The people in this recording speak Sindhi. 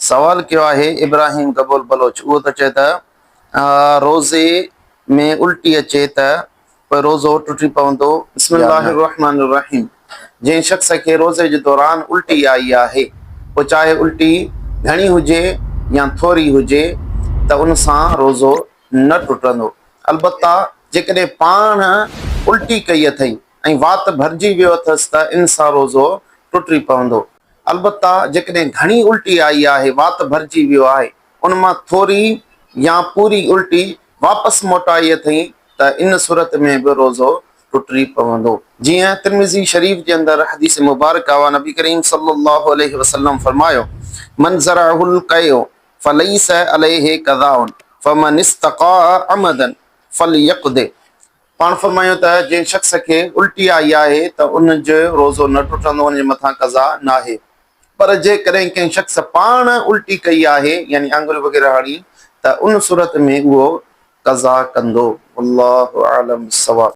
سوال ڪيو آهي ابراهيم گبول بلوچ اهو ٿو چئي ته روزي ۾ الٽي اچي ته پوء روزو ٽٽي پوندو بسم الله الرحمن الرحيم جنهن شخص کي روزي جي دوران الٽي آئي آهي پوء چاهي الٽي گهڻي هجي يا ٿوري هجي ته ان سان روزو نه ٽٽندو البته جيڪڏهن پاڻ الٽي ڪئي اٿئي ۽ وات ڀرجي ويو اٿس ته ان سان روزو ٽٽي پوندو. البته جيڪڏهن گهڻي الٽي آئي آهي، وات ڀرجي ويو آهي، ان مان ٿوري يا پوري الٽي واپس موٽائي اٿئي ته ان صورت ۾ به روزو ٽٽي پوندو. جيئن ترمذي شريف جي اندر حديث مبارڪ آهي، نبي ڪريم صلي الله عليه وسلم فرمايو، من زرعه القيء فليس عليه قضاء فمن استقاء عمدا فليقض پاڻ فرمايو ته جنهن شخص کي الٽي آئي آهي ته ان جو روزو نه ٽٽندو ان جي مٿان قضا ناهي پر جيڪڏهن ڪنهن شخص پاڻ الٽي ڪئي آهي يعني آڱريون وغيره هڻي ته ان صورت ۾ اهو قضا ڪندو والله اعلم بالصواب.